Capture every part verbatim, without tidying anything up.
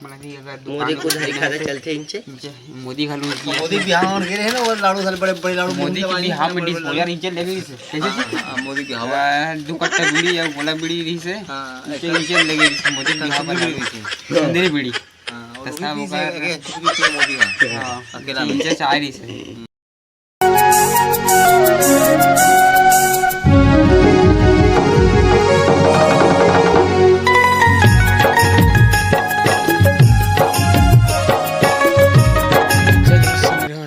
मोदी के उधारी खाता चलथे इंचे। मोदी घलो मोदी बिहाव म गे रहे ना, वो लाडू साले बड़े बड़े लाडू मोदी के बिहाव में डिस्पोजल इंचे लेगे रहिसे। कैसे जी? हाँ, मोदी बिहाव। दू कट्टा बीड़ी या गोला बीड़ी रहिसे। हाँ, इंचे लेगे रहिसे मोदी बिहाव में। तंदूरी बीड़ी। हाँ, और तस्ता वो भी ओकर। चुप चुप पिए मोदी। हाँ, अकेला इंचे चाय रहिसे।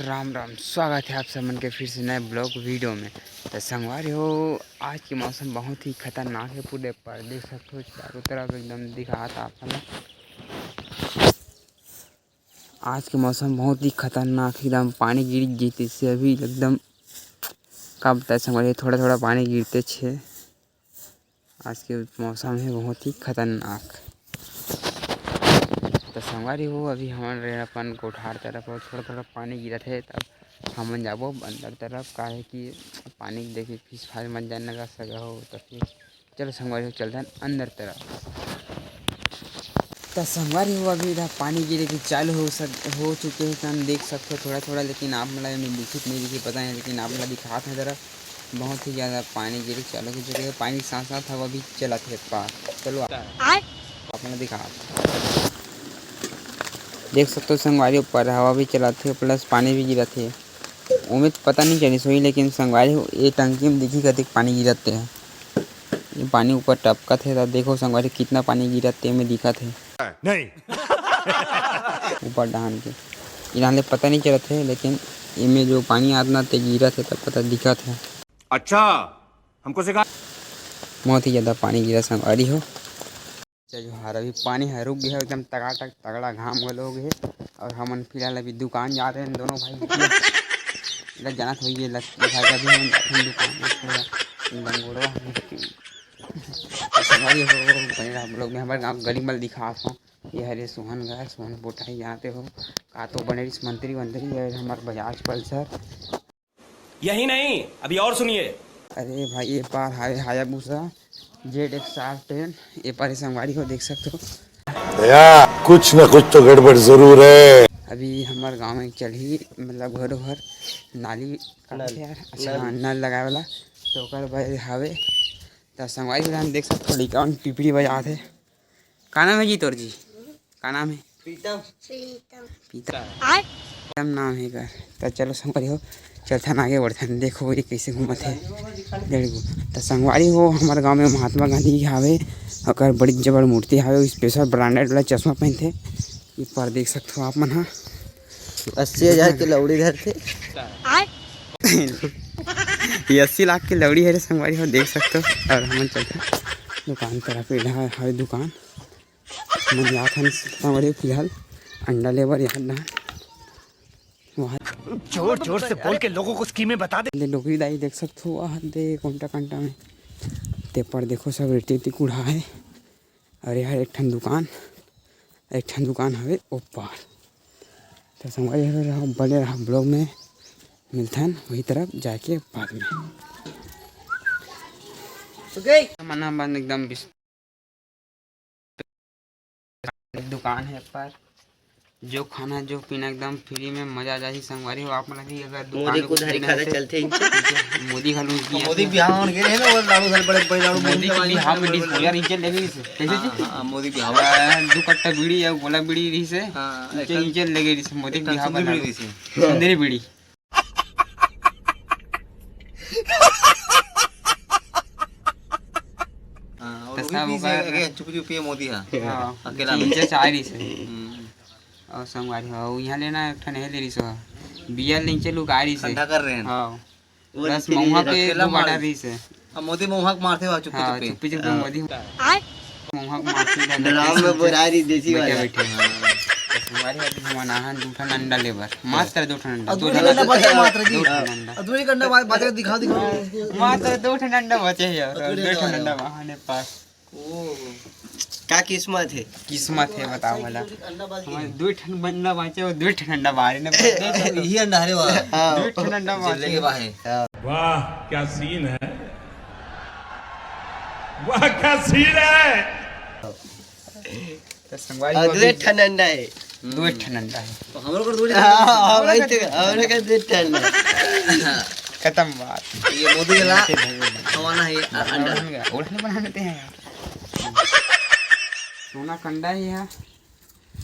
राम राम, स्वागत है आप सब मन के फिर से नए ब्लॉग वीडियो में। तो संगवारी हो, आज के मौसम बहुत ही खतरनाक है। पूरे पर देख सकते हो, चारों तरफ एकदम दिखात आप मन ला। आज के मौसम बहुत ही खतरनाक, एकदम पानी गिर गिरत हे अभी एकदम, का बताए संगवारी, थोड़ा थोड़ा पानी गिरत हे। आज के मौसम है बहुत ही खतरनाक। तो संगवारी हो, अभी हमन रे अपन कोठार तरफ और थोड़ा थोड़ा पानी गिरत हे, तब हमन जाबो अंदर तरफ, काहे कि पानी देखे फिसफास मत जाए न गा सगा हो, तो फिर चलो संगवारी हो, चलथन अंदर तरफ। त संगवारी हो, अभी इधर पानी गिरे के चालू हो सक-, हो चुके हे, तन देख सकथो थोड़ा थोड़ा, लेकिन आप मन ला एमे दिखित नहीं दिखित पता नहीं, लेकिन आप मन ला दिखात हे जरा, बहुत ही ज्यादा पानी गिरे चालू हो चुके हे। पानी के साथ साथ हवा भी चलत हे पार। चलो आप, आय? आप मन ला दिखात देख सकथो संगवारी, ऊपर हवा भी चलत हे प्लस पानी भी गिरत हे। ओमे तो पता नहीं चलिस होही, लेकिन संगवारी हो, ए टंकी में देखी कतेक पानी गिरत हे। ये पानी ऊपर टपकत हे, त देखो संगवारी, कितना पानी गिरत हे, एमे दिखत हे। नहीं। ऊपर डहान के। इधर ले पता नहीं चलत हे, लेकिन एमे जो पानी आतना ते गिरत हे, तब पता दिखत हे। अच्छा, हमको सिखा। बहुत ही ज्यादा पानी गिरा संगवारी हो। चलो यार, अभी पानी ह रुक गया, एकदम टकाटक तगड़ा घाम घलो हो गए। और हमन फिलहाल अभी दुकान जा रहे हैं दोनों भाई। इधर जाना था ये लग-, दिखा के अभी हम जाते हैं दुकान में, थोड़ा लंगोड़वा है। तो संगवारी हो, बने रहा हम लोग में, हमारे गाँव गली मल दिखा था। ये हरे सोहन घर, सोहन पोटाई जानते हो, का तो बने रहिस मंत्री वंत्री, ये हमारे बजाज पल्सर। यही नहीं, अभी और सुनिए। अरे भाई, ये पार हाय हायाबुसा जेड एक्स आर टेन, ये पार संगवारी हो देख सकते हो। भैया, कुछ न कुछ तो गड़बड़ जरूर है। अभी हमारे गांव में चलही, मतलब घर घर नाली का नल। यार, अच्छा, नल। हाँ, नल लगाए वाला, तो ओकर बर हावे। त संगवारी हो, देख सकते हो, लइका मन पिपरी बजात हे। का नाम है जी तोर जी? का नाम है? प्रीतम। प्रीतम। प्रीतम। आय? प्रीतम नाम है एकर। त चलो संगवारी हो, चलथन आगे बढ़थन। देखो ये कैसे घूमत है। डेढ़ गो। त संगवारी हो, हमारे गांव में महात्मा गांधी जी हावे, ओकर बड़ी जबर मूर्ति हावे, स्पेशल ब्रांडेड वाला चश्मा पहनथे। ये पर देख सकते हो आप मन हा। अस्सी हजार के लौड़ी धरथे। आय? ये अस्सी लाख के लौड़ी है रे संगवारी हो, देख सकते हो। और हमन चलथन दुकान तरफ, एढ़ा हावे दुकान। हमन जात हन संगवारी हो फिलहाल अंडा लेबर यहाँ ना। वहाँ जोर जोर से बोल के लोगों को स्कीमें बता दे। ले डोकरी दाई देख सकत हो, वहाँ दे कोंटा कांटा में। ते पर देखो सब रेती वेती कूड़ा है। और यहाँ एक ठन दुकान, एक ठन दुकान हवे ओ पार। तो संगवारी हो रहा, बने रहा ब्लॉग में, मिलथन वही तरफ जाके बाद में। मना मन एकदम बिस-, दुकान है पर जो खाना जो पीना एकदम फ्री में, मजा आ जाही संगवारी हो। आप मन भी अगर दुकान मोदी के उधारी खाता चलथे इंचे। मोदी घलो इंचे। मोदी बिहाव म गे रहे ना, वो लाडू साले बड़े बड़े लाडू मोदी के बिहाव में डिस्पोजल इंचे लेगे रहिसे। कैसे जी? हाँ, हाँ, मोदी बिहाव। आ, दू कट्टा बीड़ी या गोला बीड़ी रहिसे। हाँ, इंचे, इंचे लेगे रहिसे मोदी बिहाव में तंदूरी बीड़ी। हाँ, और तो वो भी सब पीसे, ओकर अगे चुप चुप पिए मोदी हा। हाँ, अकेला में। इंचे चाय रहिसे। हम्म। और संगवारी हो, यहाँ लेना एक ठन हे ले रहिसे। बियर ले इंचे लुकाए रहिसे। ठंडा कर रहे हैं। हाँ। वो बस नीचे महुआ के अकेला दो बाटा मार। रहिसे। अब मोदी महुआ के मारथे हुआ चुप्पे हाँ, चुप्पे। चुप्पे चुप्पे हाँ। मोदी। आय? महुआ के मारथे हुआ डराम में बोरारी देसी बैठे वाला। बैठे। हाँ। बस हमारे अभी हम आना है दो ठन अंडा लेबर। मात्र दो ठन अंडा। और दो दो ठन ठन अंडा अंडा। बचे मात्र की। दो ठन अंडा। और दो एक अंडा बा-, बचे दिखाओ, दिखाओ। मात्र दो ठन अंडा बचे हैं यार। और दो दो ठन अंडा बहाने पास। ओ। का किस्मत है? किस्मत है, बताओ भला। अंडा बाज हमारे के। दो ठन अंडा बाचे और दो ठन अंडा बाहर ने। यही अंडा हरे वाह। हाँ। दो ठन अंडा बाचे। लेके बाहर। हाँ। वाह, क्या सीन है, वाह, क्या सीन है। संगवारी और हो दुए अभी ठन अंडा है। दुए ठन अंडा है। तो हमरो कर दुए हाँ, हाँ, वही तो, हमरो कर दुए ठन अंडा है। खत्म बात। ये मोदी वाला खवाना है अंडा। उड़न, उड़न बना लेते हैं यार। सोना कंडा ही है।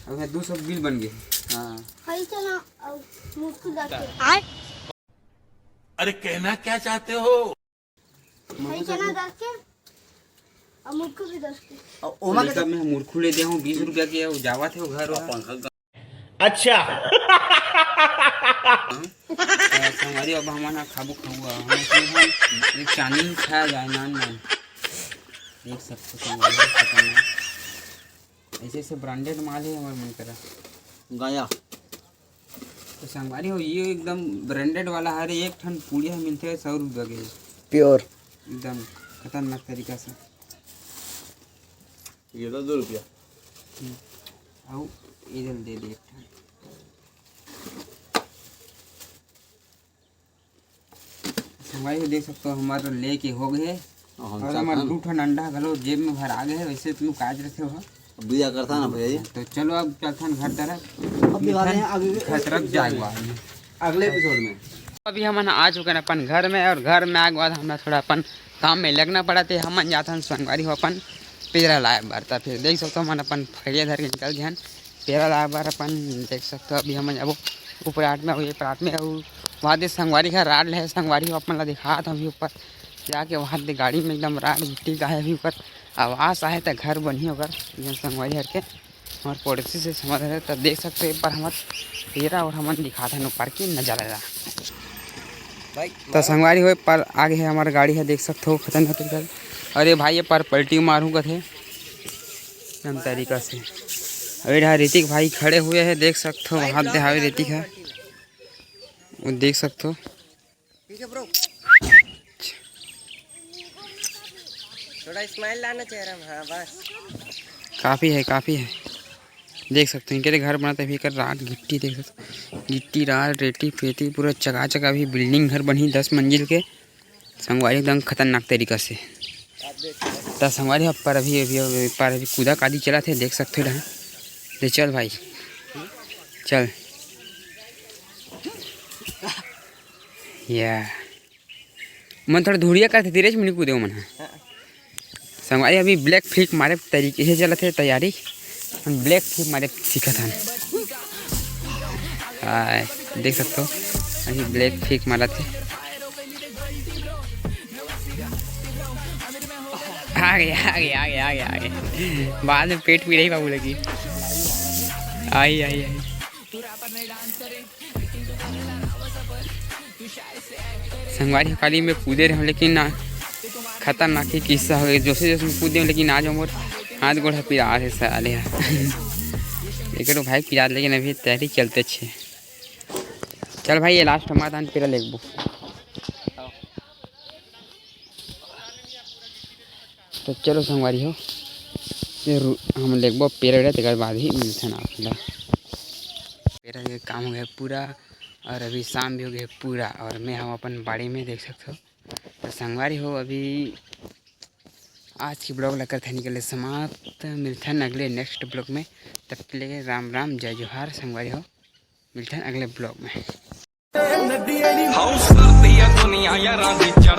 अब है दो सौ बिल बन गए। हाँ। हरी चना और मुरखू डाल के। अरे कहना क्या चाहते हो? हरी चना डाल के और मुरखू भी डाल के। और ओमा के सब में मुरखू ले दे हूँ बीस रुपया के, वो जावा थे वो घर वाला। अच्छा। हाँ? तो संगवारी अब हमन ह खाबो खउआ, हमन ह एक चांदी खाया जाए नान नान। देख सकते संगवारी खतरनाक। ऐसे ऐसे ब्रांडेड माल है हमारे मन करा। गाया। तो संगवारी हो, ये एकदम ब्रांडेड वाला हरे, एक ठन पुड़िया मिलते हैं सौ रुपया के। प्योर। एकदम खतरनाक तरीका से। ये तो दो रुपया। हम्म। अउ इधर दे दे एक ठन। संगवारी हो देख सकते हो, हमारा लेके हो गए। और हमारे दू ठन अंडा घलो जेब में भरा गए है, वैसे तुम काज रखे हो। अब बिदा करता ना भैया जी। तो चलो अब चलथन घर तरफ। अब दीवार है, आगे घर तरफ जाएगा। अगले एपिसोड में। अभी हमन आ चुके हैं अपन घर में और घर में आए के बाद हमें थोड़ा अपन काम में लगना पड़ा थे। हमन जाथन संगवारी हो अपन पेरा लाए बर। त फिर देख सकते हो हमन अपन फरिया धर के निकल गए हन पेरा लाए बर अपन। देख सकते हो अभी हमन जाबो ऊपर आठ में, ये परात में अउ वहाँ दे संगवारी घर राड ले संगवारी हो अपन ला दिखात हूँ अभी ऊपर जाके वहाँ दे गाड़ी में एकदम राड गिट्टी का है अभी ऊपर आवास आए त घर बनी ओकर संगवारी हर के। हमारे पड़ोसी से समझ रहे तब देख सकते हो एक बार हमारे पेरा और हमन दिखाते हैं ऊपर के नजारा ला। तो संगवारी हो पर आगे है हमारा गाड़ी है देख सकते हो खतरनाक तरीका से। अरे भाई ये पर पलटी मारू कथे हम तरीका से। अभी रहा ऋतिक भाई खड़े हुए हैं देख सकते हो वहाँ दे हावे ऋतिक है वो देख सकते हो। ठीक है ब्रो। थोड़ा स्माइल लाना चेहरा में। हाँ बस। काफ़ी है काफ़ी है। देख सकते हैं इनके घर बनाते भी कर रात गिट्टी देख सकते हो। गिट्टी रात रेती फेती पूरा चकाचक अभी बिल्डिंग घर बनी दस मंजिल के। संगवारी एकदम खतरनाक तरीका से। त संगवारी हो पर अभी अभी अभी पर अभी कूदा कादी चला थे देख सकते हो। ले चल भाई चल। या मन थोड़ा धुरिया करते धीरे से मिनी कूदे मन ह। संगवारी अभी ब्लैक फ्लिक मारे तरीके से चलत है तैयारी। हम ब्लैक फ्लिक मारे सीखत हन। हाय देख सकते हो अभी ब्लैक फ्लिक मारत है। आगे आगे आगे आगे आगे बाद में पेट पीड़ा ही बाबू लगी। आई आई आई। संगवारी हो काली में कूदे रहे लेकिन ना खतरनाक ही किस्सा हो गया। जोसे जोसे में कूदे लेकिन आज मोर हाथ गोड़ पिरा है साले। एक भाई पिरा लेकिन अभी तैयारी चलते छे। चल भाई ये लास्ट हमारा धान पेरा लेगबो। तो चलो संगवारी हो ये रु- हम लेगबो पेरा वेरा तेकर बाद ही मिलथन आप ला। पेरा के काम हो गया पूरा और अभी शाम भी हो गया पूरा और मैं हम अपन बाड़ी में देख सकते हो। तो संगवारी हो अभी आज की ब्लॉग ला करथन निकले समाप्त। मिलथन अगले नेक्स्ट ब्लॉग में। तब के लिए राम राम जय जोहार संगवारी हो। मिलथन अगले ब्लॉग में। हाउस करती है दुनिया यारां दी चर्चा।